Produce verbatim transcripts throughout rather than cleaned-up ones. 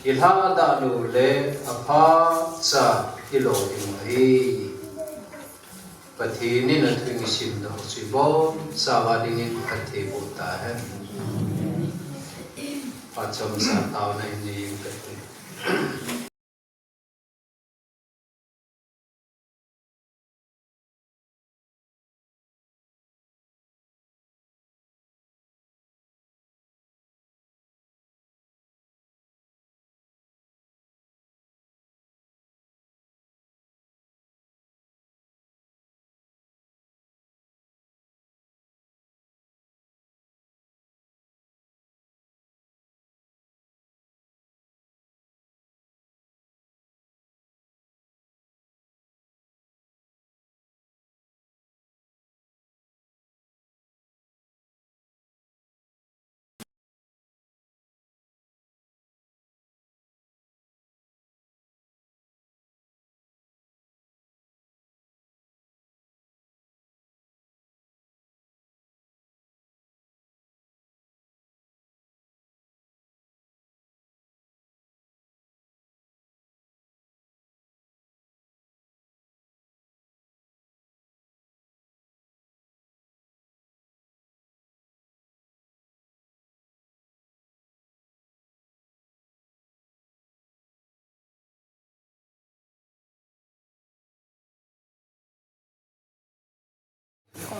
Ilhahdoh lou le aphacha ilou ding ahi. Pathen in athu isim doh chu ibonchauva dingin phatthei boh tahen. Phat chomcha taona hin nei inge.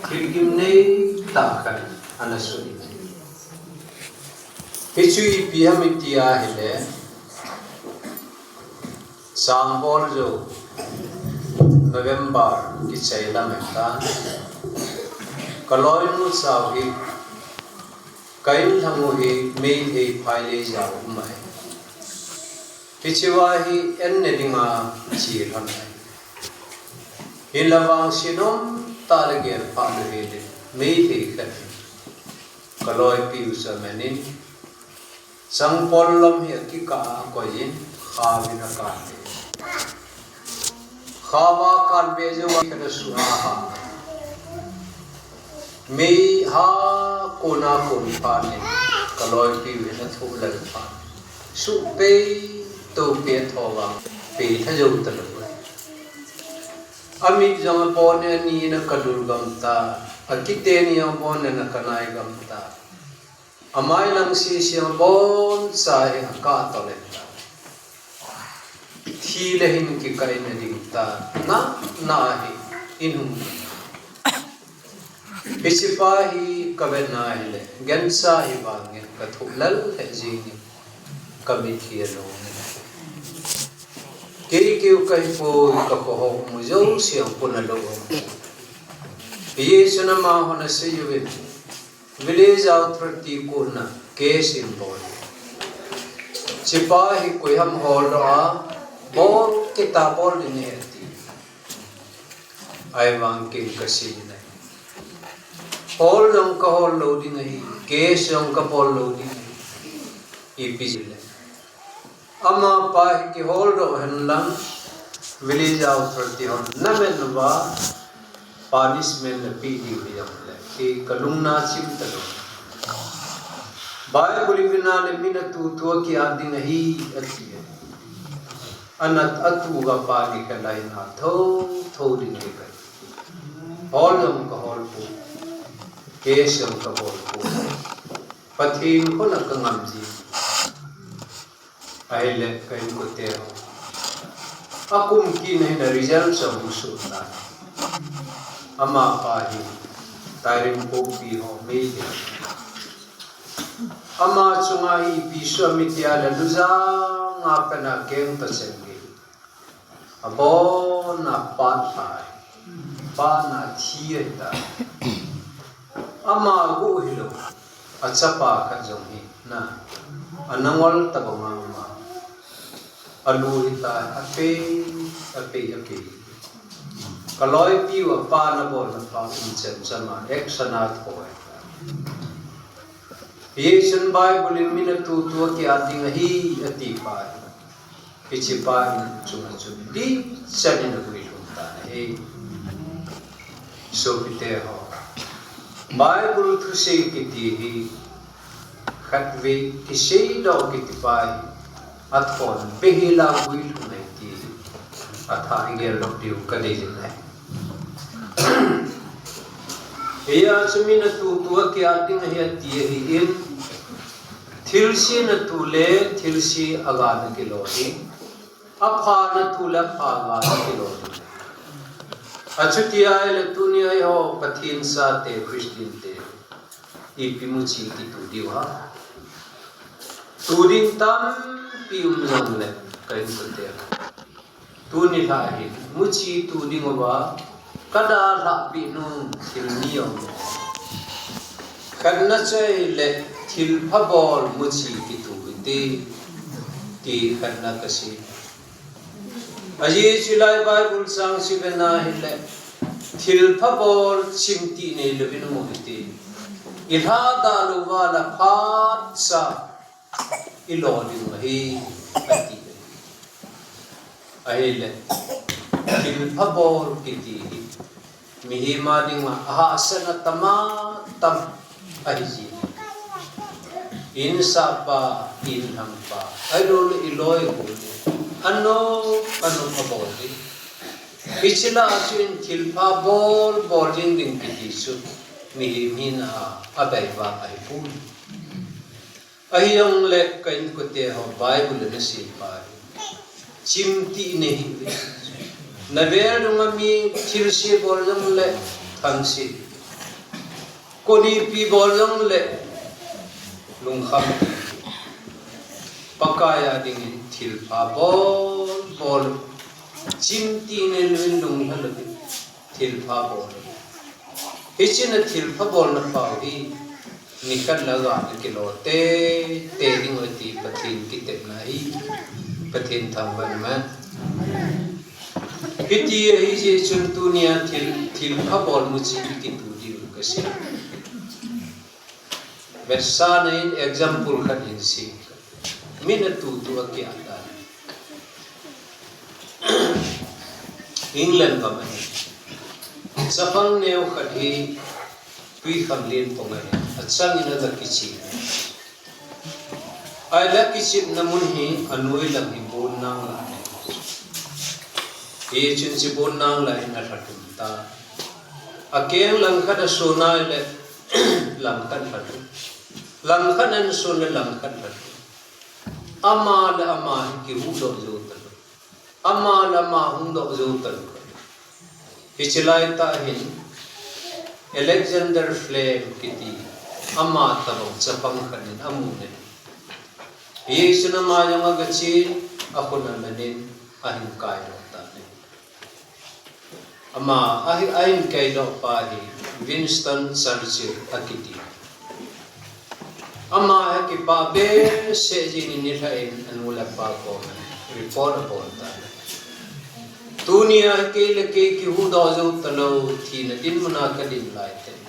Thilgim neitah khat ana sun. Hichu ipi ham iti ahile, sangbol jou November kichai lam ahitan. Kaloinu chau hi, ka inlhang u hi Meitei phailei jao um ahi. Hichea hi an ne dinga che lhon ahi. Hinla vangset umtah le gelphah lou hel in, Meitei khat in kaloipiu chu aman in, sangpol lom hi akikah a akoiyin, khaovin akanbe. Khaova akanbe jouva khat asuh a, mei ha kona kon phat in, kaloipiu hin athoh lel phat, suhpei tohpei athoh vang, pei lha jou talou. Amit jong abon in ani in akalul gamta, akiteni jong abon in akanai gamta. Amai lang sese jong aboncha hi akah tolenta. Thi le hin kikah in adingta, na, na hi in hung. Hichepa hi kavetna hile, gancha hi vangin kathoh lel lheh jengin, kamit hi alongin. Kei keu kahipoi, kakhohom u jouse jong puna lou um. Jesun amahon asei uvin, Village Authority koma case in bol. Hichepa hi koiham holdoh a, bol kit a bol ding ahi ati. Ahivang ken kasei nai. Hol jong kahol lou ding ahi, case jong kabol lou ding ahi. Ipi jeh le. Amapa hi kiholdoh henlang, Village Authority hon namen uva punishment napeh diu hijongle, kei kalung nachim talou. Bible ivin a le min atutu akiat ding ahi, ati. Ana atu uva pa ni khat in athou thou ding ahi. Hol jong kahol poi, case jong kabol poi. Pathen khut a kangam ji. Ahile ka inkote ho, akum kit na hin a result chu hung soh tan. Amapa hi Tairimpokpi ho Meitei. Ama chunga hi ipi sua mi tia le, lujang a pat a keng toh chen gei. Abon a pat lha, pat a thi ahitai. Ama guh hilou, achapa khat jong hi, na, ana ngol tabang a um a, alu hitai, apei, apei, apei. Kaloipiu apa nabolna pa um chemchem a, action a thou ahitai. Hichun Bible in min atutu akiat ding ahi, ati pa hi. Hichepa in chunga chun dichan in aguilhung tan ahi. Sopite ho, Bible thusei kiti hi khatvei kiseidoh kiti pa hi Athon behila guilhung ahi ti atha igel lou diu kadei jin ahi. Hiya chu min atu tu akiat ding ahi ati ahin, thilse natu le thilse aga nakilo ding, apha natu le apha aga nakilo ding. Achuti ahile tunia eiho Pathen chate Christian te ipi muchi kitu diu ham? Tu ding tampi um jongle ka inkote, tuni lha hin muchi tu ding uva kadalhah peh nom thil ni aum. Khatna chu ahile thilpha bol muchi kitu hite ti khatna kasei. Ajeh chu lai Bible chang chu vena ahile thilpha bol chimtih neilouvin um u hite. Ilhadah louva le phatcha ilo ding ahi, ati. Ahile thilpha bol kiti hi mihem a dinga ahahsatna tama tam ahiji. Insahpa, inlhangpa, ahiloule iloi gol, anop anop abol ding. Hiche lah a chun thilpha bol bol jing ding kiti chu mihem hina a abaiva ahipoi. Ahijongle ka inkote ho, Bible in aseipa hi chimtih nei hih uve. Navel dunga mi thilse bol jongle thangse, konipi bol jongle lungkham. Pakai a dingin thilpha bol bol, chimtih neilouvin, lunglha louvin thilpha bol. Hiche na thilpha bolna pau hi nikhat le aga nakilo tete ding ahi ti Pathen kitepna ahi. Pathen thangvah in um hen. Hiti ahijeh chun tunia thil, thilpha bol muchi kitu diu kasei. Vetsahna in example khat hin sei. Min atu tu akiat dan. England gam ahi. Chapang neo khat hi twikhanglen pong ahin, achangin aga kichep. Ahile akichepna mun hi anoi lang hi bonnang lah ahi. Hichun hiche bonnang lah hin alhatum tai. Akeng langkhat ason ahile langkhat lhatum. Langkhat ahin son le langkhat lhatum. Ama le ama hi kihuhdoh jou talou. Ama le ama hungdoh jou talou. Hiche laitah hin Alexander Fleming kiti ama tobang chapang khat in amun ahi. Hichun ama jong agache, akhut aman in ahin kaidoh tan ahi. Ama ahi, ahin kaidoh pa hi Winston Churchill akiti. Ama hi kipah behseh jengin nilhah in anu le apa koma report abol tan. Tunia kei le kei kihuhdoh jou talou, thina dinmun a kadin laitah in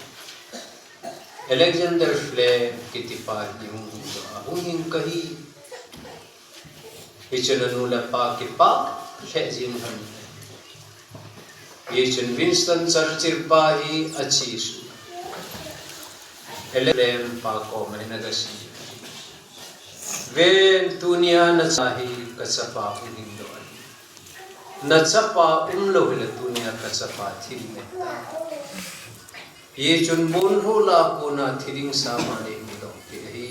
Alexander Fleming kitipa hi hung hingdoh a hung hing kahi. Hichun anu le apa kipah lheh jeng lhon. Hichun Winston Churchill pa hi achesuh. Fleming pa koma hin agasei. Ven, tunia nacha hi kachapa hung hingdoh ahi. Nachapa umlou hile tunia kachapa thi ding ahitai. Hichun bonlhoh lah a kona thi ding sama neihung doh kit ahi.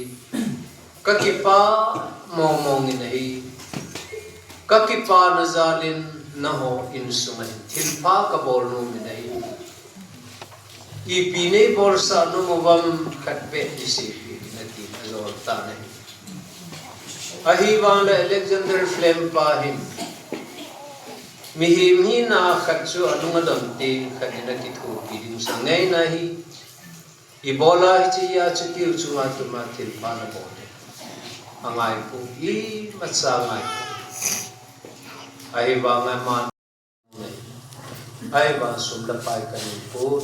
Kakipah mongmong in ahi. Kakipana jal in nangho insunga hin thilpha kabol nom in ahi. Ipi neibolsah nom uvam, khatvei neiseipeh in atin ajol tan ahi. Ahivang le Alexander Fleming pa hin mihem hina khat chu alung adon teng khat in akithopi ding chu angaina ahi. Ibola hiche hi achutiu chunga tuma thilpha nabol ding? Angaipoi, imacha angaipoi. Ahivang aman Ahivang sum le pai kanei poi,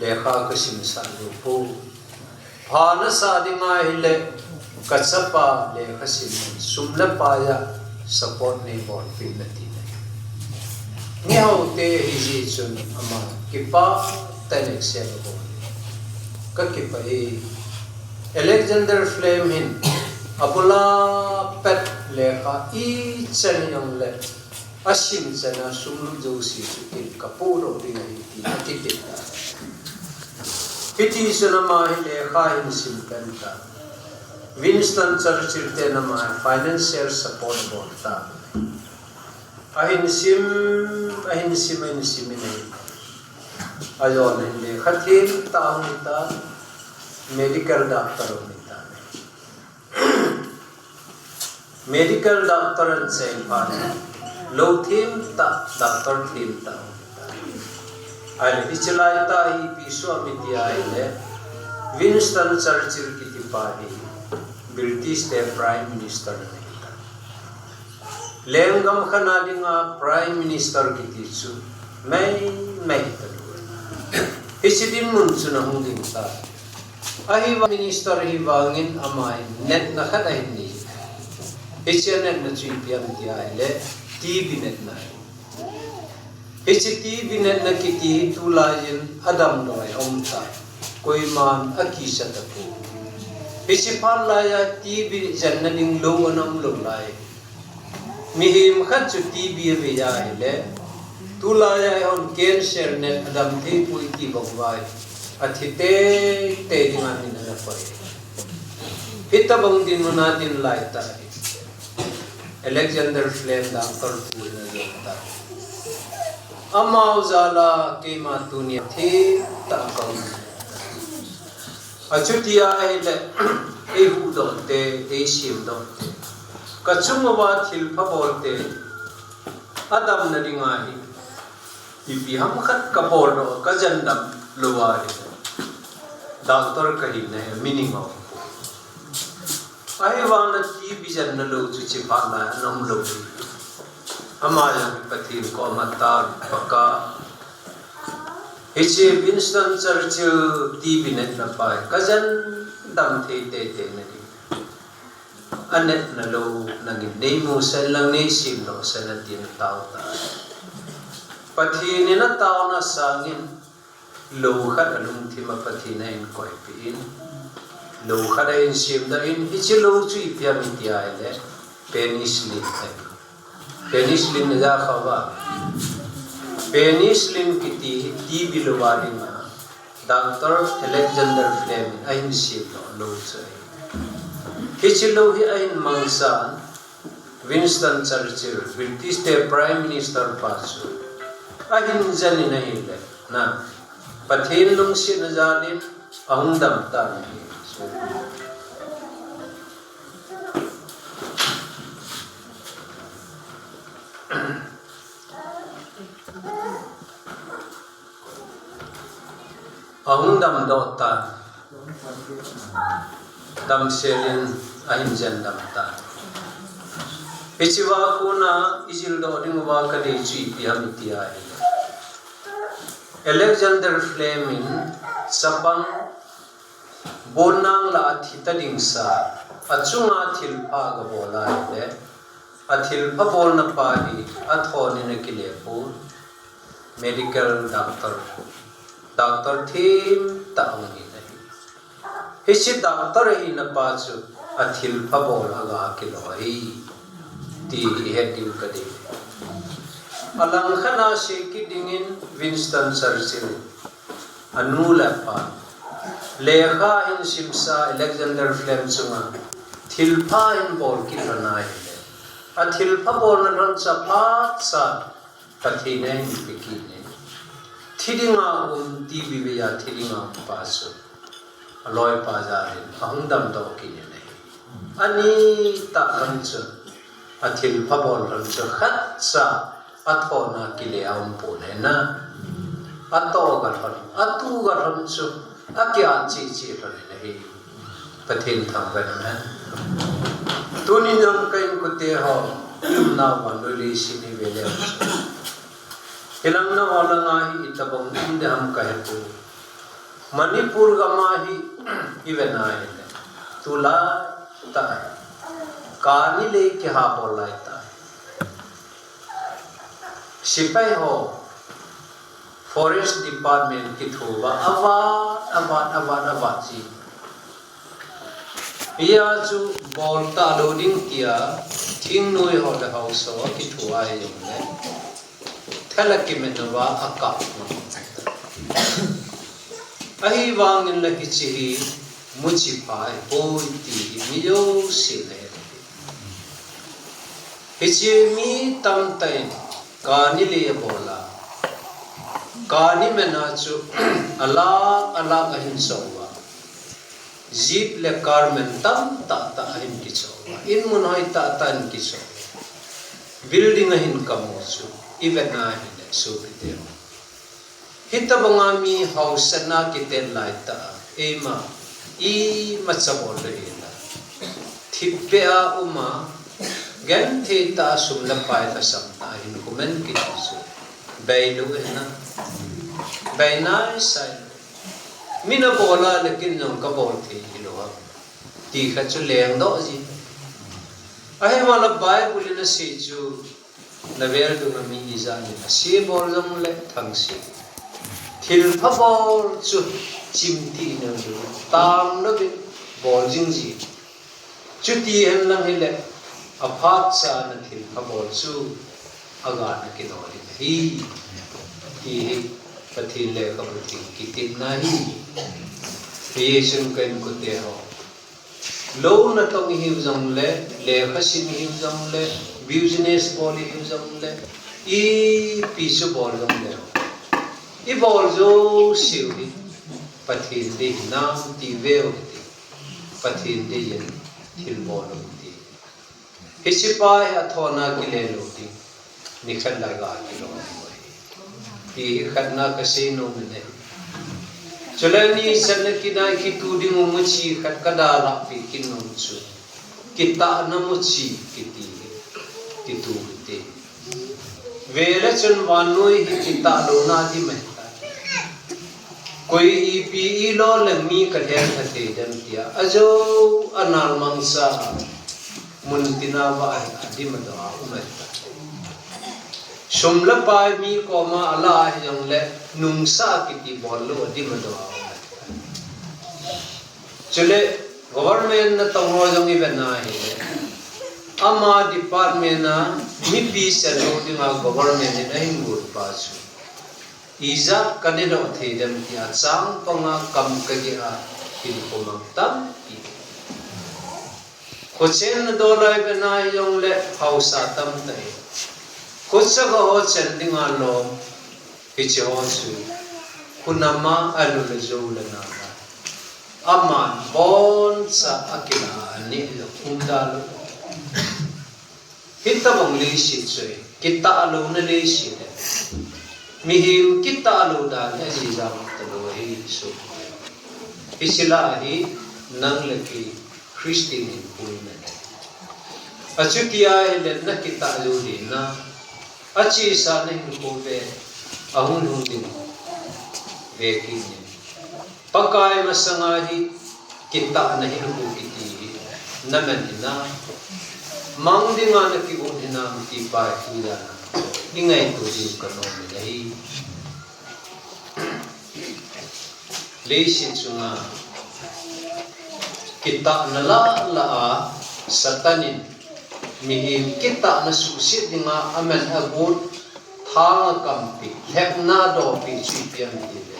lekha kasimsah lou poi. Pha nasah ding ahile, kachapa lekha sim in, sum le pai a support neibolpeh in ati. Mihaote hijeh chun ama kipah tah in accept abol. Kakipah e. Alexander Fleming hin abula pat lekha ichan hijongle, asim chan a sum lut jouse chu kin kapoh doh ding ahi ti akiti tai. Hiti chun ama hi lekha ahin sim pen tai. Winston Churchill ten ama hi financial support abol tai. Ahin sim, ahin sim, ahin sim in ahi. Ajon in lekha them tah ahung hi tai, medical doctor ahung hi tai. Medical doctor ahin cheng phat in, lou them tah, doctor them tah ahung hi tai. Ahile, hiche laitah hi ipi soh ham iti ahile, Winston Churchill kiti pa hi British te Prime Minister ana hi tai. Lenggam khat a dinga Prime Minister kiti chu mei mei talou. Hiche dinmun chu ahung ding tai. Ahivang Minister hivangin ama hi natna khat ahin nei. Hiche natna chu ipi ham iti ahile, T B natna ahi. Hiche T B natna kiti hi tulaiyin adamlou a um tai. Koiman akisa tapoi. Hiche phat laiya T B jenna ding lou ana umlou lai. Mihem khat chu T B avei ahile, tulaiya eihon cancer nat adam thei poi ti bang uva, athi teitei dinga min ana koi. Hitobang dinmun a din laitah hi Alexander Fleming doctor pu in ajon tai. Amau jal a keima tunia them tah kaum. Achuti ahile, eihuhdoh te, eisemdoh te, kachung uva thilpha bol te, adamna dinga hi ipi ham khat kabol doh, kajen dam lou ahile, doctor kahina hi meaning aum. Ahivangin T B jenna lou chu hiche phat laiya ana umlou hi. Ama jong Pathen koma tah paka. Hiche Winston Churchill T B natna pa hi kajen dam thei teitei na ding. Anatna lou nangin neimusah inlang neisemdoh sah in atin atao tai. Pathen in ataona sangin lou khat alungthim a Pathen in ahin koipeh in, lou khat ahin semdoh in, hiche lou chu ipi ham iti ahile, penicillin ahi. Penicillin naja khauva? Penicillin kiti hi T B louva dinga Doctor Alexander Fleming in ahin semdoh lou chu ahi. Hiche lou hi ahin mangchan Winston Churchill, British te Prime Minister pa chu ahin jen in ahile, na, Pathen lungsetna jalin ahung dam tan ahi. Ahung damdoh tan. Damsel in ahin jen dam tan. Hiche va kona ijildoh diuva kadei chu ipi ham iti ahile, Alexander Fleming in chapang bonnang lah a thi ta ding sa, achunga thilpha gabol ahile, athilpha bolna pa hi athon in akile pon, medical doctor, doctor themtah ahung hi ahi. Hiche doctor ahina pa chu athilpha bol a ga kilo ahi, ti ihet diu kadei. Alangkhat a sei kit dingin Winston Churchill, anu le apa, lekha ahin simsa Alexander Fleming chunga thilpha ahin bol kit lhon ahile, athilpha bolna lhon chu aphatcha Pathen in ahin pe kit in, thi dinga um, T B vei a thi dinga um pa chu aloipa jalin ahung damdoh kit in ahi. Ani tah lhon chu, athilpha bol lhon chu khatcha athon a kile aum pon ahi na. Atoh ga lhon, atu ga lhon chu akiah cheh cheh lhon in ahi. Pathen thangvah in amen. Tuni jong ka inkote ho, i umnau vannoi leiset ive leu chu, hilang nangho langa hi itobang um ding ham kahepoi. Manipur gam a hi ive na hile, tulai tah hi kani lei kiha bol lai tah hi. Sepai ho, Forest Department kithoa avat, avat, avat, avat ji. Hia chu bol talou ding tia, thi Hingnoi ho le haosa ho kithu a hi jong le, thal a kimet uva akap ma. Ahivangin la hiche hi muchi pha ahipoi ti hi mi jouse le. Hiche mi tamtah in kani le abol a, kani mena chu alak alak ahin cho uva. Jeep le car man tamtah tah ahin kicho uva. In mun hoi tah tah ahin kicho uva. Building ahin kamu chu. Ivet na hile sopite ho. Hitabanga mi haosatna kitel laitah a, eima imacha bol lou hela. Thipbeh a um a, genthei tah a sum le pai lhasam tah a hinkho man kiti chu bailou ahi na. Bainai sai lou. Min abol a le ken jong kabol thei hilou ham ti khat chu lengdoh ji. Ahivang la Bible in asei chu, na vel dunga mi ijat in ase bol jongle thangse. Thilpha bol chu chimtih in jong tanglouvin bol jing ji. Chuti henlang hile, aphat chana thilpha bol chu agana kidol in ahi. Ti hi Pathen lekhabu theng kitepna ahi. Hichun ka inkote ho, lou natong ihiu jongle, lekhasim ihiu jongle, business bol ihiu jongle, ipi chu bol jongle, ibol jouseu hi Pathen dei hinam ti veu hite. Pathen dei in thil bol u hite. Hiche pa hi athona kile lou ding, nikhat le aga kilom u ahi. Ti hi khatna kasei nom in ahi. Chule nichatna kit a kitu ding u muchi khat kadalhah peh kit nom chu, kitahna muchi kiti hi kitu hite. Vele chun vannoi hi kitah louna dim ahitai. Koi ipi ilou le mi kalhen lha thei dem tia ajou anal mangcha a, muntina vah a adim adoh a um ahitai. Sum le pai mi koma ala ahi jongle, nungsah kiti bol lou adim adoh a um ahitai. Chule government natong ho jong ivet na hile, ama department a mipi sel lou dinga government in ahin got pa chu, ijat kanedoh thei dem tia changpanga kam kageh a hinkho mang tampi. Khochenna dola ivet na hijongle haosa tamtah in, khochaga ho chen dinga lom, hiche ho chu, khonam a alu le jou le na la, aman boncha akilah a aneh lou, umda lou. Hitobang leiset chu, kitah louna leiset le, mihem kitah lou dan hi ajijang talou ahi chu. Hiche lah a hi nang le kei Christian hinkho ahi. Achuti ahile nakitah jou ding na, achesa nahinkho ve, ahung lhung ding ve kit in. Pakai masanga hi kitahna hinkho kiti hi naman hinam, mang dinga nakigot hinam ti pa hi tujana ingaito diu kanom in ahi. Leiset chunga kitahna lah lah a Satan in mihem kitahna suhset dinga aman agot, thang akampi, lhepna adohpi chu ipi ham itile,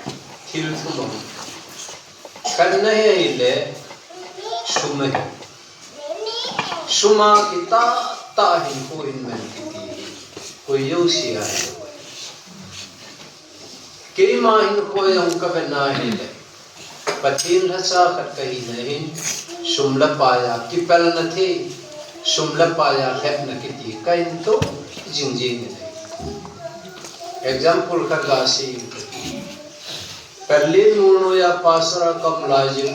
thil thum ahi. Khatna hi ahile, sum ahi. Sum a kitah tah hinkho hin man kiti hi koi jouse a hilou ahi. Keima hinkho jong kavetna hile, Pathen lhacha khat kahina hin, sum le pai a kipelna thei, sum le pai a lhepna kiti kahin toh jing jing in ahi. Example khat gasei inge kati. Berlin mol noiya pastor a kaum laijin,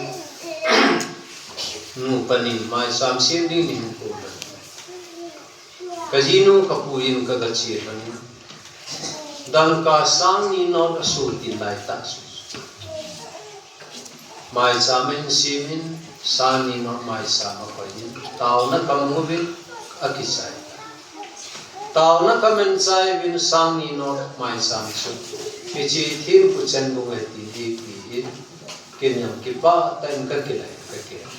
nupa ni maicham sem ding in hinkho le, kajinu kapu in kagache lhon in, dangka sang ni note asoh tin laitah chu, maicham ahin sem in, sang ni note maicham akoi in, taona kamu uvin akichai. Taona kaman chai uvin, sang ni note maicham chu, hiche thempu chan bou ahi ti ding ti in, ken jong kipah tah in kakilai, kakilai.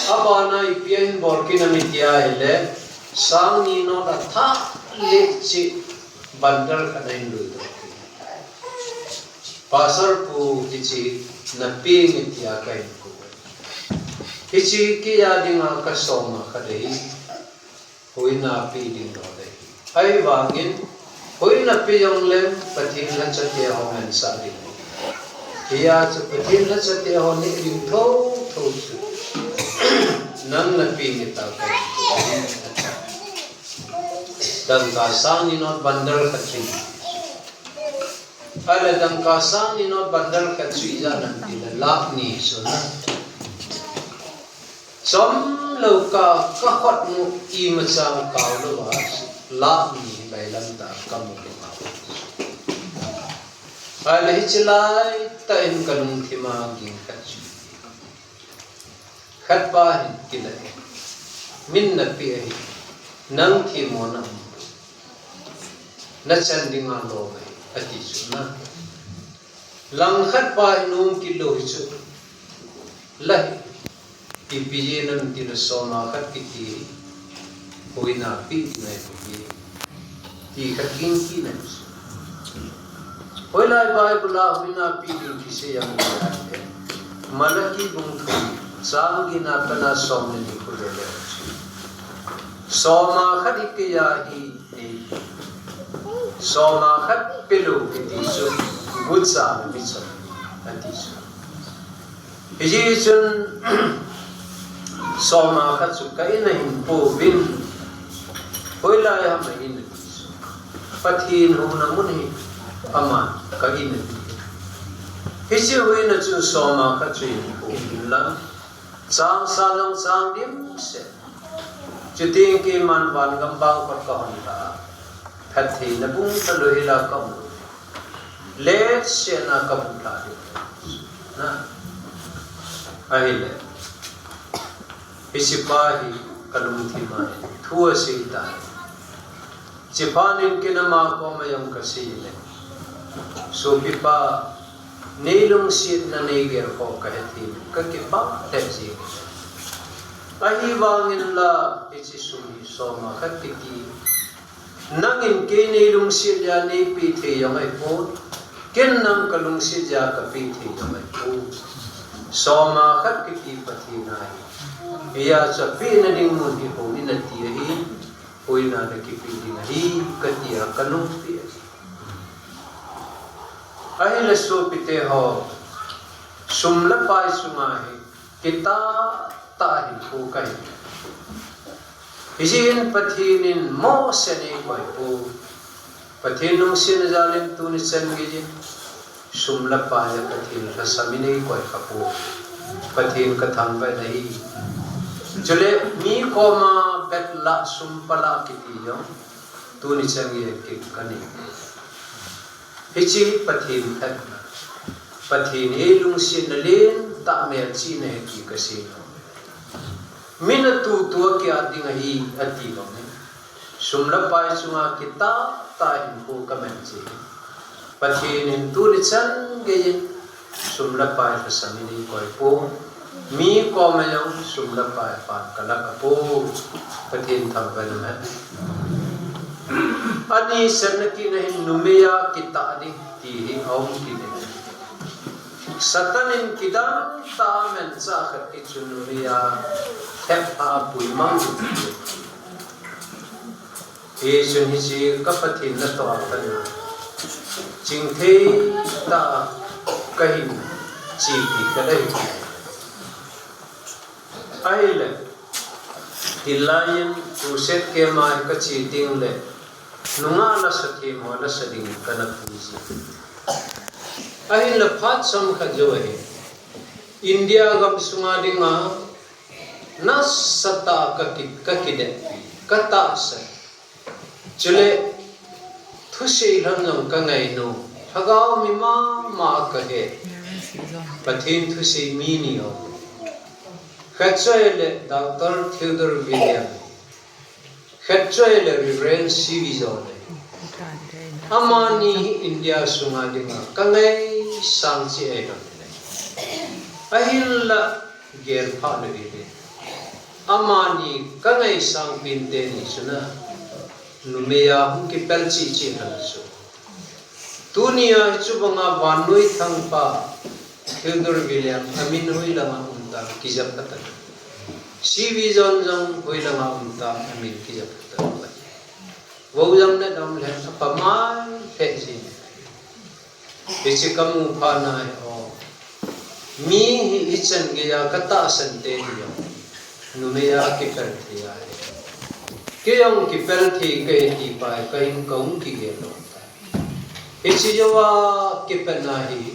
Abana ipi ahin bol kit em iti ahile, sang ni note athah le cheh bundle khat ahin lui doh kit. Pastor pu, hiche nape nge tia kahin kou. Hiche kei a dinga kasoma khat ahi. Huhhingna pe ding lou ahi. Ahivangin, huhhingna pe jongleng Pathen lhacha te ho ngansah ding. Hijeh chun Pathen lhacha te ho neh ding thotho chu nang nape nge tia kahin kou. Dangka sang ni note bundle khat chu. Ahile dangka sang ni note bundle khat chu ijat ham itile lakh ni chu na. Chomlou ka, kakhut mu imacha kau louva, lakh ni bailam tah kamu lou. Ahile hiche laitah in kalungthima ging khat chu. Khatpa hin kila e. Min nape ahi. Nang themmo na um. Nachan dinga lom ahi, ati chu na. Langkhat pa hi nom kit lou hi chu. Lahi, ipi jeh ham itile soma khat kiti hi huhhingna pe ding ahi. Ti khat ging kit na chu. Hoilai Bible a huhhingna pe ding kisei ham itile, Malachi bung thum, chang gina pat a som le ni khu le le chu. Soma khat hi kei a hi, soma khat pelou kiti chu gucha mi cham, ati chu. Hijeh chun, soma khat chu ka in a hin pouvin, hoilai ham a in ati chu. Pathen hungna mun hi, aman ka in ati. Hiche huhhingna chun soma khat chu hin pouvin lang. Chang sa jong chang dimset. Chuteng keiman vangam bang kot kahon lha. Phattheina bung talou hila kaum lou. Letsahna kabu lha ding. Na. Ahile. Hiche pa hi kalungthim a hin thu asei tai. Chuphat in kei in ama koma jong kasei le, sopipa, nei lungsetna nei gel ho kahe thei, kakipah lheh jeng. Ahivangin la, hiche sum hi soma khat kiti. Nangin kei nei lungset jeh a neipe thei jong ahipoi. Ken nang kalungset jeh a kape thei jong ahipoi. Soma khat kiti Pathen ahi. Hijeh chun pehna ding mun hi houin ati ahi. Huhhingna nakipe ding ahi, kati a kanungpeh ahi. Ahile sopite ho, sum le pai chunga hi, kitah tah hinkho kahi. Hijeh in Pathen in mohseh in eikoi poi. Pathen lungsetna jal in tuni chan geiyin, sum le pai a Pathen lhasam in eikoi kha poi. Pathen kathangvah in ahi. Chule mi koma bet lah sum pe lah kiti jong tuni chan geiyin kin kanei. Hiche Pathen lhatna, Pathen hi lungsetna lentah melchihna ahi ti kasei nom. Min atutu a ki-at ding ahi, ati nom e. Sum le pai chunga kitah tah hinkho kaman cheh. Pathen in tuni chan geiyin sum le pai lhasam in eikoi poi. Mi koma jong sum le pai pan kalah poi. Pathen thangvah in um hen. Ani chan a kit na hin numei a kitah ding ti hi aum kit in. Satan in kidang tah a manchah khat hi chu numei a thep a pui mang. Hichun hiche ka Pathen natoh a pat a chingthei tah a kahin chepi kha ahi. Ahile, tilai in crusade camp a hi kache teng le, nungah lasa them ho lasa ding kana pui ji. Ahinla phat chomkhat jou ahi. India gam sunga dinga nasatah a kaki, kakidetpi, katahsan. Chule, thusei lhon jong kangai nom, lhagao mi mama kahi. Pathen thusei mi ni ho. Khat chu ahile Doctor Theodore William. Khat chu ahile Reverend C V John ahi. Amani hi India sunga dinga kangaisang cheh ahi lhon ahi. Ahinla gelphah lou hite. Amani kangaisang pin teni chu na, numei a hung kipel cheh cheh lhon chu. Tunia hichu banga vannoi thangpa Theodore William amin hoilanga um tam, kijap khat ahi. C V John jong hoilanga um tam, amin kijap khat ahi. Vo jong ne dam lheh, apa mai lheh jin. Hiche kamu phat nahi o. Mi hi ichan geiya katahsan teni o. Numei a kipel thei ahi. Kei jong kipel thei kahi tipa hi kahin kahung kigel lou tai. Hiche jouva kipelna hi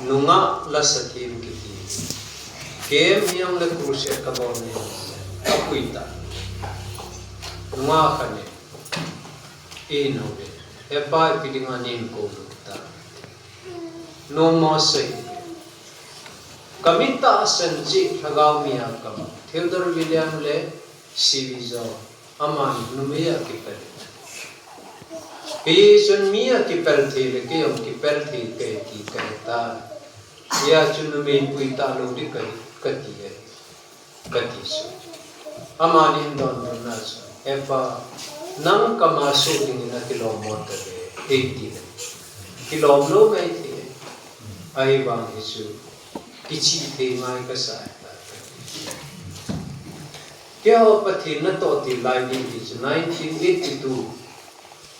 nungah lasa them kiti. Kem hijongle crusade kabol ni. Apui ta. Nungah khat ni. Ino ve. Hepa ipi dinga neihin kou lou ta. Nomo sei. Kamit tahsan cheh lhagao mi a kamu. Theodore William le C V John. Amani numei a kipel. Hichun mi a kipel thei le kei jong kipel thei kahi ti kahe ta. Hijeh chun numei pui talou ding kahi, kati e. Kati chu. Amani hin donbutna chu, Hepa, nang kama soh dingin akilom mo tave, eiti le. Kilom lou maithei. Ahivang hichu, kichih thei ngai kasa e ta. Keiho Pathen natoh til lai ding hichu nineteen eighty-two.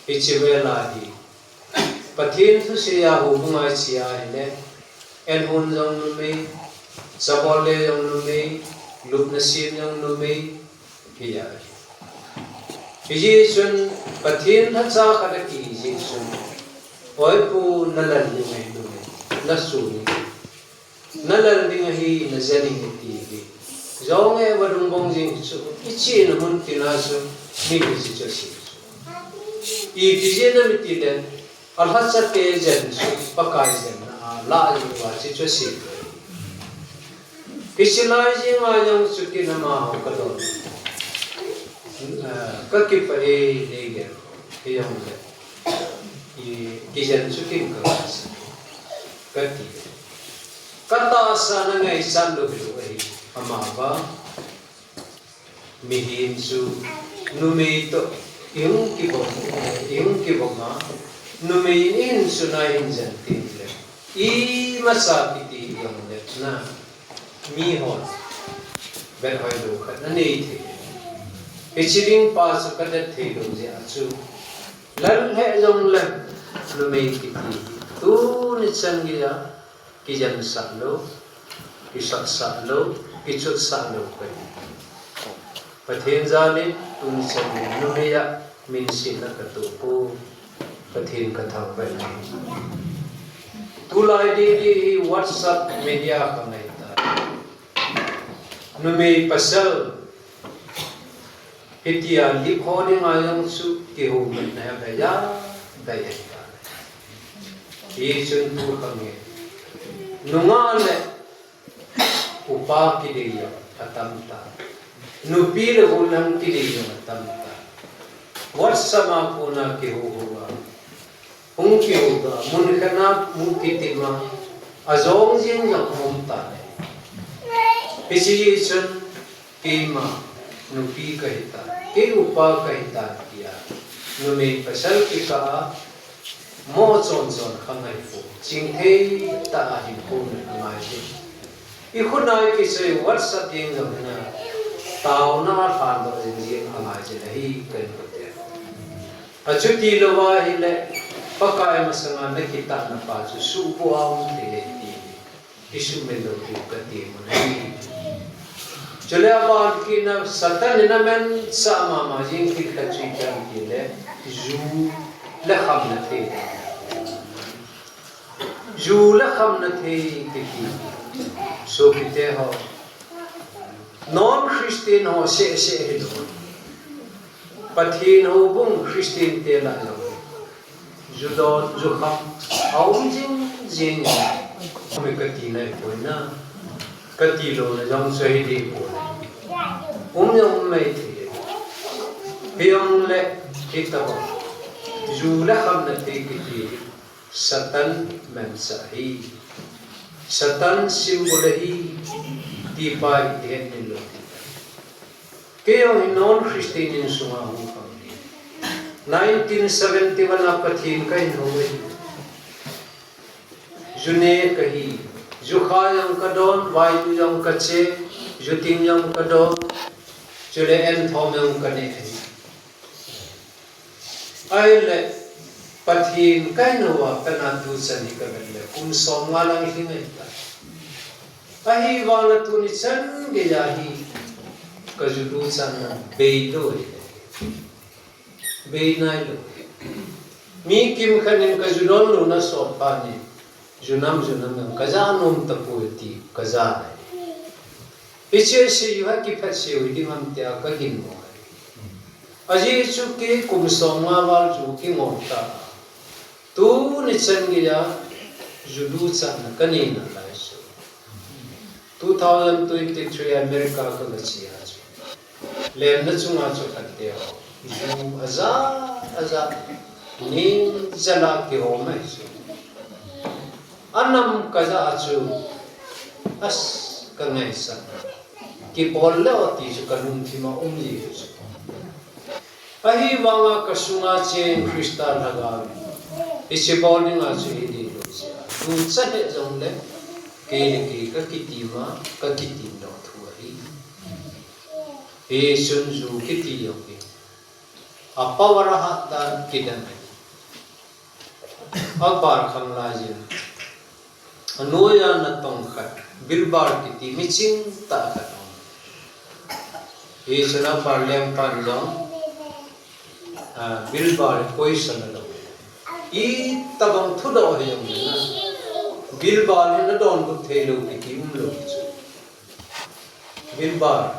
Hiche vel a hi. Pathen thusei a houbung a iche ahile, enhon jong numei, chabol le jong numei, lupna sem jong numei, hia. Hijeh chun Pathen lhacha khat akihi jeh chun, oi pu, nalal ding ahi numei, nasun ding. Nalal ding ahi, najen ding ahi ti hi. Jong e vadung bong jing chu, ichena mun tina chu, mi hi chu chu si chu. Ipi jeh ham itile, alhacha te jen chu, Pakai jenna a, lah jing uva chu chu si. Hiche lai jeng a jong chu kin amaho kadon. Ah, kakipah e, nei gel. Hijongle. I, kijen chu kin kasa. Kati. Katahsan a ngaichat lou hilou ahi. Amavang. Mihem chu numei toh ihung kibom, ihung kibom a, numei in ihin suna ihin jen teng le, imacha kiti hijongle na, mihon vet hoilou khat nanei thei. Hiche ding pa chu kavet thei lou jeh a chu, lal lheh jongle numei kiti hi tuni chan geiya kijensah lou, kisatsah lou, kichotsah lou koi. Pathen jal in tuni chan in numei a minsetna katoh poi, Pathen kathangvah in. Tulai didi hi WhatsApp media kangai tai. Numei pasal Hitia lip ho dinga jong chu kihoumatna hi abei a, abei ahi tai. Hichun tu khange. Nungah le upa kidei jong atam tai. Nupi le u lang kidei jong atam tai. WhatsApp a kona kihou hou a. Hung kihou a, mun khat a, mun kitim a, ajong jing jong um tai. Hiche chun, keima nupi kahi tai, kei upa kahi tai tia, numei pasal kikah a, mo chon chon kha ngai pon, chingthei tah a hinkho nei angai jin. I khut a i kichoi WhatsApp jeng jong hina, taona a lhandoh jing jing angai jin ahi, kahin kote. Achuti louva ahile, Pakai masanga nakitahna pa chu suhbua um thei e ti hi, isuhmil lou diu kati mun ahi. Chule aban kitna Satan in amensah mama jing kit khat chu ipi ham itile, ju le khamna thei. Ju le khamna thei kiti. Sopite ho. Non Christian ho seh seh hilou. Pathen houbung Christian te lah jong. Ju don, ju kham. Aum jing jing. Mi kati nai poi na. Kati louna jong chu hi ding poi. Um jong um mai thei. Hijongle, hitobang. Ju le khamna thei kiti. Satan mensah ahi. Satan symbol ahi. Ti pa hi ihet lou. Kei jong hi non-Christian insunga hung khang. Nineteen seventy-one a Pathen kahin hou ahi. Ju ne kahi. Ju kha jong kadon, vainu jong kache, ju ting jong kadon, chule enthom jong kane ahi. Ahile, Pathen kahin hou a pat a tuchan hi kavet le, kum somnga lang hi ngai ta. Ahivang a tuni chan geiya hi, kaju duchanna beilou ahi. Bei nailou. Mi kimkhat in kaju don louna sot phat in, ju nam, ju nam jong kaja nom tapoi ti kaja nai. Hiche sei u hi kiphet sei u hi ding ham tia kaginmo. Ajeh chu kei kum somnga val chu kingol ta. Tuni chan geiya ju duchanna kanei nalai chu two thousand twenty-three America kagache a chu, lenna chunga chu khatte ho, ju aja, aja, ning jala kihom ahi chu. Anam kaja a chu, as, kangaisang. Kibol leu ti chu kalungthim a um ji chu. Ahivanga kasunga cheng Christa Lhagao in, hiche bol dinga chu hiding lou jeh a, ducha lheh jongle, kei le kei kakitim a, kakitim doh thu ahi. Hichun ju kiti jong hi, a power ahat dan kidang ahi. Akbar khanglai jin, anoiya natong khat, Bilbar kiti miching tah khat aum. Hichun Akbar lengpan jong, ah, Bilbar hi poison alou. Itobang thudoh hijongle na, Bilbar hi nadonbut theilou kiti umlou chu. Bilbar,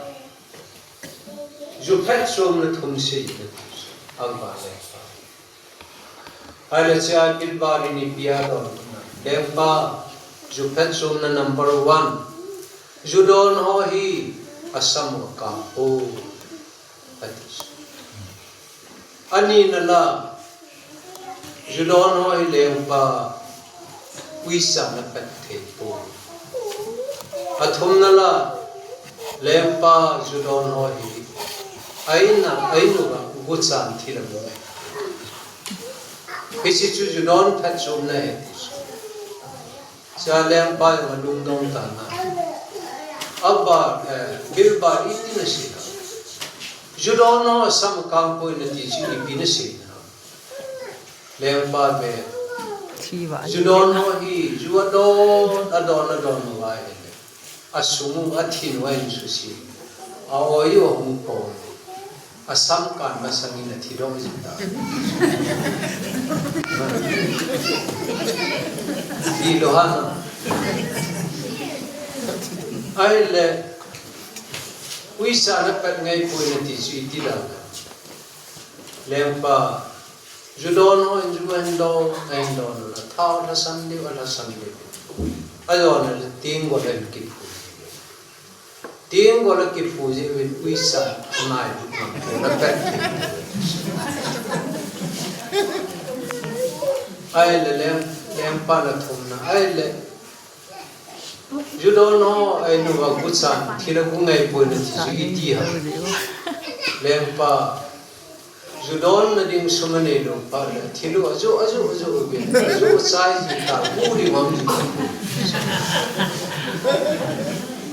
ju phetchomna thum sei, Akbar lengpa. Ahile hichea Bilbar in ipi adon, lengpa, ju phetchomna number one, ju don ho hi asam u akang poi, ati. Ani nala, ju don ho hi lengpa, uicha napet thei poi. Athumna la, lengpa, ju don ho hi, a-in a, a-in uva guchan thil amu. Hiche chu ju don phetchomna ahi ti chu. Hichea lengpa jong alungdong tan a, Akbar, eh, Bilbar, iti nasei ham? Ju don ho asam akang poi nati chu ipi nasei ham? Lengpa be, thi va, ju don ho hi, ju adon, adon, adon uva ahile, asung u, athin u ahin suse, a-oi u ahung pon, asam kan masang in athidoh jing tai. Tilou ham? Ahile, uicha napet ngai poi nati chu iti dan? Lengpa, ju don ho in ju ahin don, ahin don le, athao lhasan diu, alhasan diu. Ajona le tenggol a ahin kiphu. Tenggol a kiphu jeh uvin uicha nai lut ngam pon, napet thei. Ahile leng, lengpa, athumna, ahile, ju don ho a-in uva guchan thil agu ngai poi nati chu iti ham? Lengpa, ju donna ding sum aneilou phat le, thil u ajoh, ajoh, ajoh uvin, ajoh chai ji ta, gu ding um ji.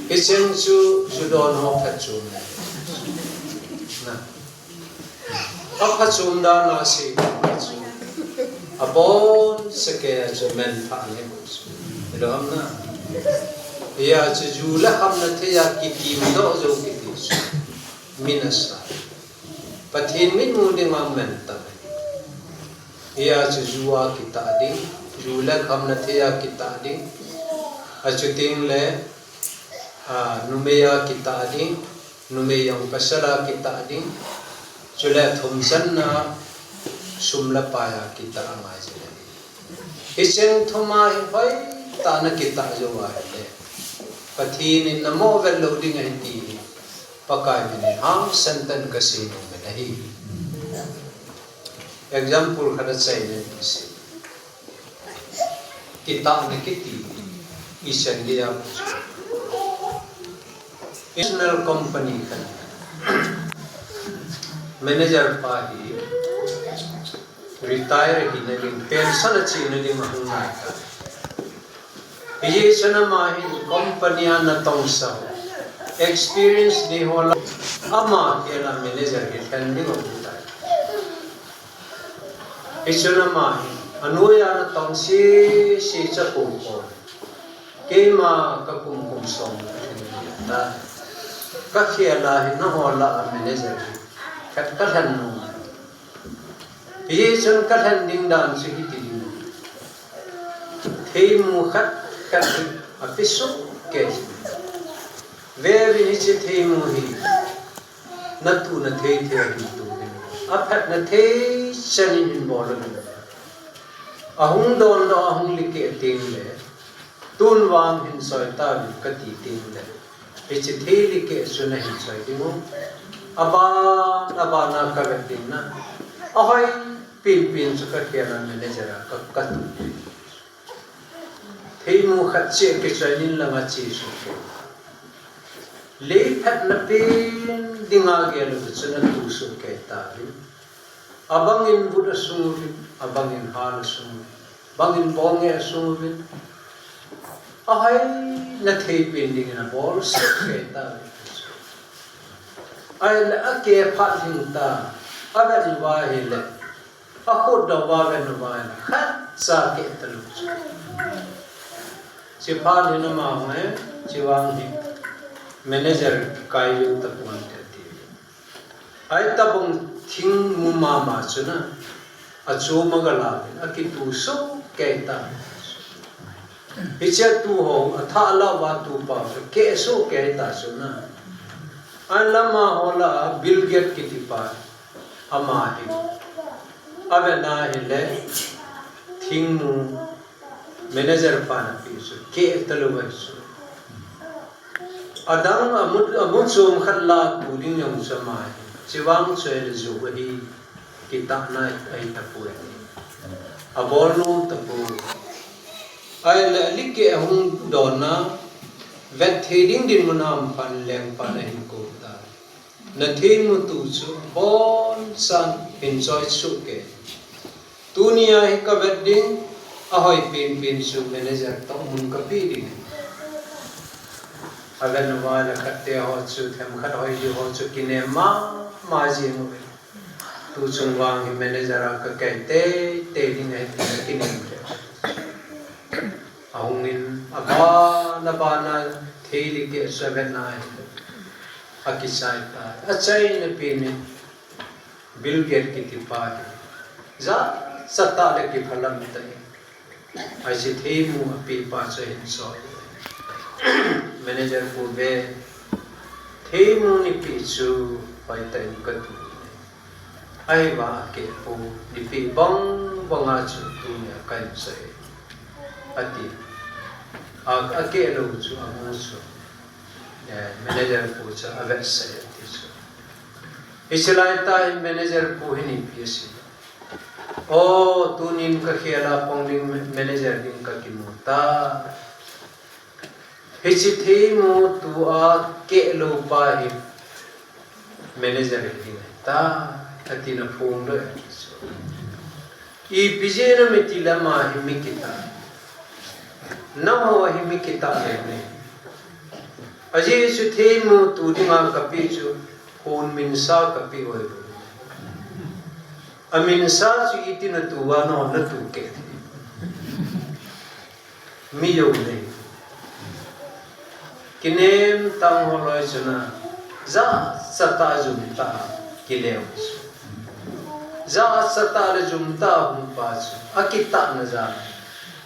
Hicheng chu ju don ho phatchomna ahi. Na. Aphatchom dan a sei chu, abonchauva chu manpha ahi chu. Hilou ham na? Hijeh chun ju le khamna thei a kitim doh jou kiti chu, min asa. Pathen mitmu dinga mantam ahi. Hijeh chun ju a kitah ding, ju le khamna thei a kitah ding, achuteng le, a, numei a kitah ding, numei jong pasal a kitah ding, chule athum channa sum le pai a kitah angai jing ahi. Hicheng thum a hi hoitah in akitah jou ahile, Pathen in namoh vet lou ding ahi ti hi Pakai min in hangsan tah in kasei nom in ahi. Example khat achaina in kasei. Kitahna kiti, ichan geiya, international company khat. Manager pa hi retire hina ding, pension a chena ding ahung nai ta. Hijeh chun ama hin company a natong sa, experience nei ho lah a, ama khel a manager hi lhen ding ahung tai. Hichun ama hin anoiya natong sese chu akou pon. Keima kakum kum som ta. Kakhel a hin nangho lah a manager hi khat kalhen nom. Hichun kalhen ding dan chu hiti ding. Theimu khat khat hi ape sohkei. Veuvin, hiche theimu hi natu nathei thei a hin tu ding. Aphatna thei chan in hin bol ding. Ahung dondoh, ahung likeh teng le, tun vang hin choi tauvin kati teng le, hiche thei likeh chu nahin choi ding u. Aban, aban a kavet ding na. Ahoi penpen chu kakhel a manager a ka, katu. Theimu khat cheh kichoi nin langa che soh kei. Lei phatna pen dinga gel u chu natu sohkei tauvin. Abangin vut asung uvin, abangin hal asung uvin, bangin bonge asung uvin. Ahoi nathei pen dingin abol sohkei tauvin. Ahile akeh phat lhing ta, avet uva ahile, akhut dou uva avet uva ahile, khatcha keh talou chu. Chuphat hin ama hung e, chuvang hi manager kai lou tapon te ati. Ahitobang thingmu mama chu na, achom aga la uvin, akitu sohkei ta. Hiche atu ho, athah lah uva atu pa chu keh sohkei ta chu na. Ahin ama ho lah a Bill Gates kiti pa, ama hi avet na ahile, thingmu manager pan ape chu keh talou ahi chu. Adang amu, amu chom khat lah a tu ding jong chu ama hi, chuvang chu ahile jou ahi, kitahna ahi tapoi. Abol nom tapoi. Ahile alikeh ahung don a, vet thei ding dinmun a um phat in lengpan ahin kou ta. Natheimu tu chu abonchan hin choi sohkei. Tunia hi kavet ding, ahoi penpen chu manager toh mun kapeh ding. Avet uva ahile khatte ho chu, themkhat hoi di ho chu kinem mama jeng uve. Tuchung vang hi manager a kakai teitei ding ahi tin akinem lheh. Ahungin aban, aban a thei likeh chu avet na ahile, akichai tai. Achaina pen in Bill Gates kiti pa hi jachat tah le kiphalam tah in, hiche theimu ape pa chu ahin choi. Manager pu ve, theimu neipeh chu hoitah in katu. Ahivang akeh pou, neipeh bang banga chu tunia kahin choi, ati. A, akeh lou chu amu chu, eh, manager pu chu avetsah e ati chu. Hiche laitah in manager pu hin ipi asei? O, tunin kakhel a pang ding, manager ding kakimu tai. Hiche theimu tua keh lou pa hi manager hi ding ahitai, atin aphongdoh e ati chu. Ipi jeh ham itile ama hi mi kitah. Nangho hi mi kitah lou ahi. Ajeh chu theimu tu dinga kapeh chu, hon minsa kapeh u ahi. Aminsa chu iti natu uva nangho natu keh thei. Mi jou nei. Kinem tang ho loi chun a, jachat tah jum tah a kile u chu. Jachat tah le jum tah a hung pa chu, akitahna jal a,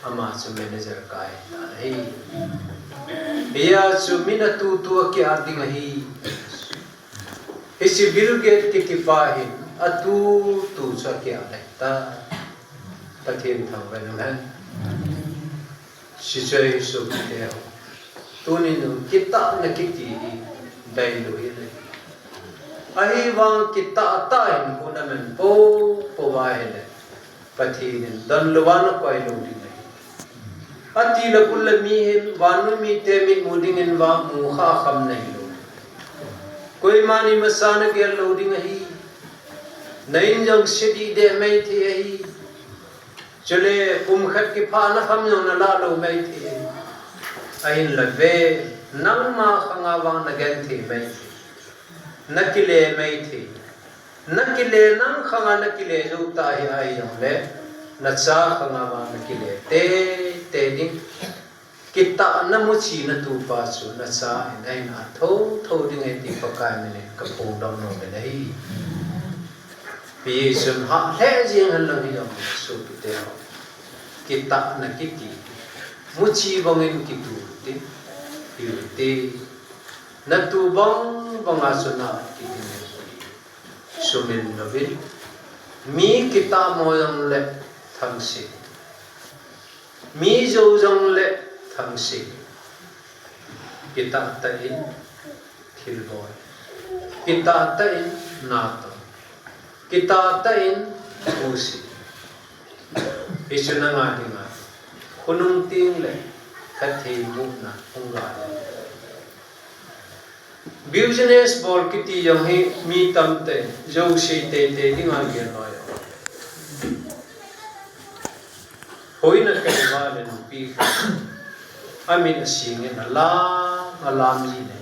ama chu manager kai ta ahi. Hia chu mi natu tu akiat ding ahi. Hiche Bill Gates kiti pa hin atu tu chu akiat ahitai. Pathen thangvah in umhen. Hiche chu hi sopite ho, tunin jong kitahna kiti hi dailou hile, ahivang kitah tah in kon aman poupou va ahile, Pathen in donlouva nakoi lou ding ahi. Ati le kul le mihem, vannoi mite mitmu dingin vang mukha kham nahi lou. Koiman imacha nagel lou ding ahi. Na in jong se dih deh mai thei ahi. Chule kum khat kiphah na kham jong na lah lou mai thei ahi. Ahinla ve, nangma khanga vang na genthei mai thei. Na kile mai thei. Na kile nang khanga na kile jou ta hi ahi jongle, na cha khanga vang na kile tei tei ding. Kitahna muchi na tupa chu na cha in ahin a tho tho ding ahi ti Pakai min in ka phongdoh nom in ahi. Pi chun ha lheh jeng hen lang hi jong sopite ho. Kitahna kiti. Muchi bang in kitu ti. Hi ti. Na tu bang bang a chu na kiti. Sumil louvin. Mi kitah mo jongle thangse. Mi jou jongle thangse. Kitah tah in thilbol. Kitah tah in natong. Kitah tah in busi. Hichu nanga dinga. Khonung tengle khathei muhna hung ngai. Business bol kiti jong hi mi tamtah in jouse teitei dinga gel loi. Hoina kaiva le nupi khat amin asing in alam, alam ji ne.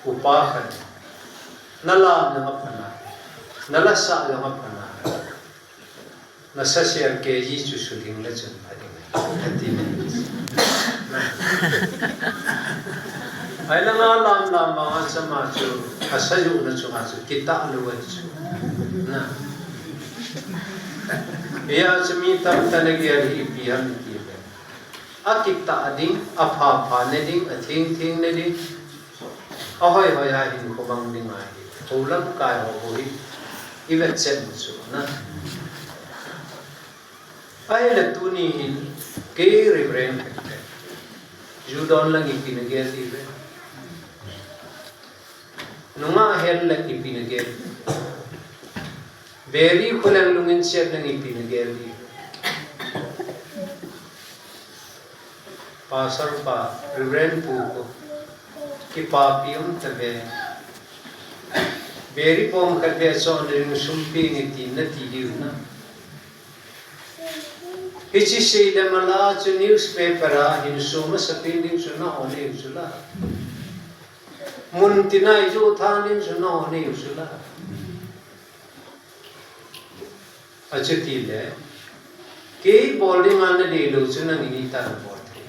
Upa khat. Na lam jong apha nai. Na lasa jong apha nai. Na sa sel kg chu sulhing le chun pha ding ahi. Ati ne. Ahilanga lam lam vang a chama chu, asa juhna chunga chu, kitah lou ahi chu. Na. Hia chu mi tamtah in agel hi ipi ham iti le. Akitah ding, apha pha ne ding, atheng theng ne ding. Ahoi hoi a hinkho mang ding ahi. Hou lamkai ho bou hi. I vet chet u chu na. Ahile tuni hin kei Reverend Phekte. Ju don lang ipi na gel diu ve. Nungah hel lang ipi na gel. Beri kholeng lungin chet lang ipi na gel diu. Pastor pa, Reverend pu ko, kipapi um tave. Beri pom khat ve chon ring sum pi nge ti na ti diu na. Hiche sei le mala chu newspaper a hin sum a sapin ding chu na on e u chu la. Mun tinai chu thang ding chu na on e u chu la. Achuti le, kei bol dinga na deilou chu nangin itih a na bol thei.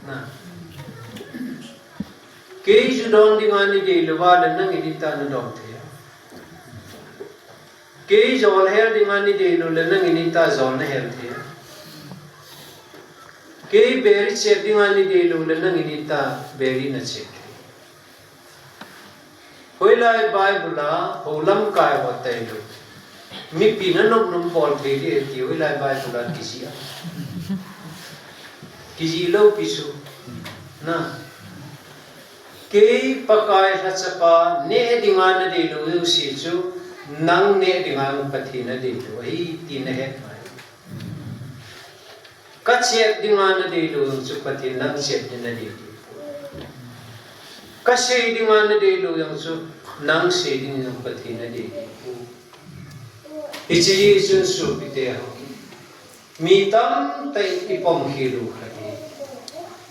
Na. Kei ju don dinga na deilou va le nangin itih a na don thei. Kei jol hel dinga na deilou le nangin itih a jol na hel thei. Kei beri chet dinga na deilou le nangin itih a beri na chet thei. Hoilai Bible a, hou lamkai ho tailou. Mipi na nop nop bol thei ding ti, hoilai Bible a kijih a. Kijih lou pi chu. Na. Kei Pakai lhachapa, neh dinga na deilou jouse chu, nang neh dinga Pathen na deilou ahi, ti na het mai. Ka chet dinga na deilou jong chu Pathen nang chet dinga na deilou. Ka sei dinga na deilou jong chu nang sei ding jong Pathen na deilou. Hiche hi chun sopite ho. Mi tamtah in i pom khel u khat hi.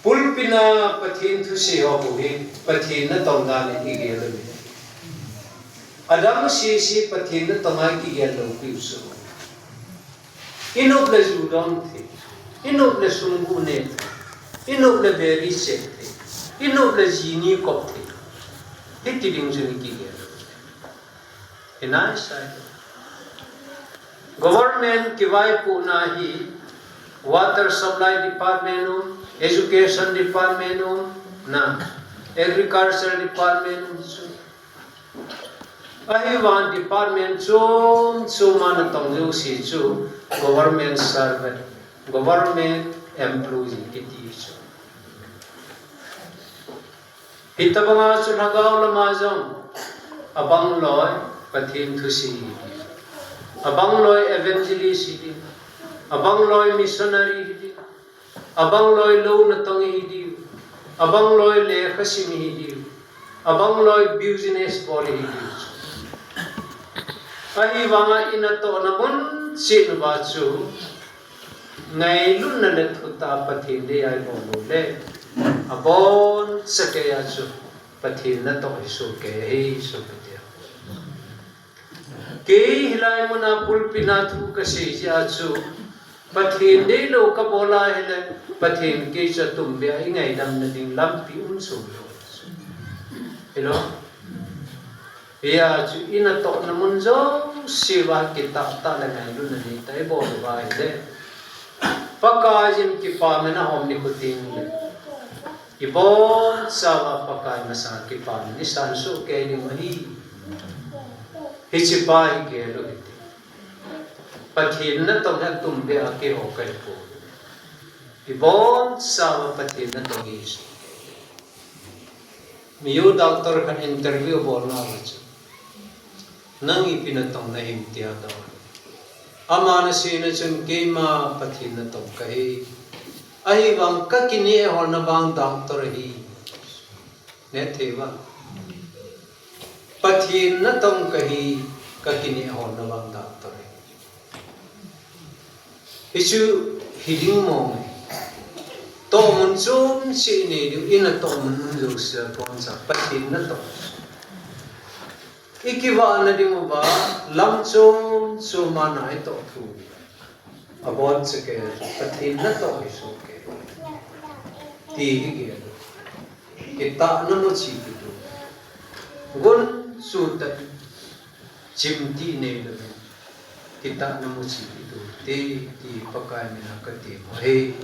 Pulpit a Pathen thusei ho bou hi Pathen natong dan in i gel u hi. Adang sese Pathen natong a i gel lou piu chu. I nop le ju don thei. I nop le sum gu ne thei. I nop le beri chet thei. I nop le ji ni kop thei. Hiti ding chun i kigel. Hinai sai. Government kivaipohna hi water supply department um, education department um, na, agriculture department um chu. Ahivang department chom chom a natong jouse chu government servant, government employee kiti chu. Hitabanga chu lhagao lama jong abang loi Pathen thusei hi ding, abang loi evangelist hi ding, abang loi missionary hi ding. Abang loi lou natong hi diu. Abang loi lekha sim hi diu. Abang loi business bol hi diu. Ahivanga inatohna mun cheh uva chu ngailutna le thutah Pathen deija ibol uleh, aboncha keiya chu Pathen natoh hi sohkei ahi, sopi teho. Kei hilai muna pulpit a thu kasei jeh a chu Pathen deilou kabol a hile, Pathen kei chu atumbeh a ingaidam nading lampi um soh lou. Hilou? Hijeh a chu inatohna mun jouse uva kitah tah le ngailutna neitah a ibol uva ahile, Pakaiyin kipana hom nikho teng le, iboncha uva Pakai masanga kipana isan sohkei ding ahi. Hiche pa hi gel u hite. Pathen natong hi atumbeh a keiho kahipoi. Iboncha uva Pathen natong ihi. Miho doctor khat interview abolna uva chu, nang ipi natong nahim tia adong. Aman aseina chun keima Pathen natong kahi. Ahivang kakineh holna vang doctor ahi. Nehthei uva. Pathen natong kahi, kakineh holna vang doctor ahi. Hichu hiding mong e. Tohmun chom cheh inei diu, inatohmun um jousea kona Pathen natong. Ikivahna diuva, lam chom choma na itoh thu. Aboncha keiya Pathen natoh hi sohkei. Ti hi gel u. Kitahna muchi kitu. Gunchu tah chimtih neilou. Kitahna muchi kitu. Ti, ti Pakai mina kati mo e.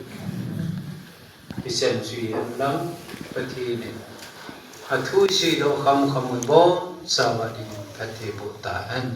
Hichan chu hihen lang, Pathen in athu iseidoh khamkham u iboncha uva ding phatthei boh tahen.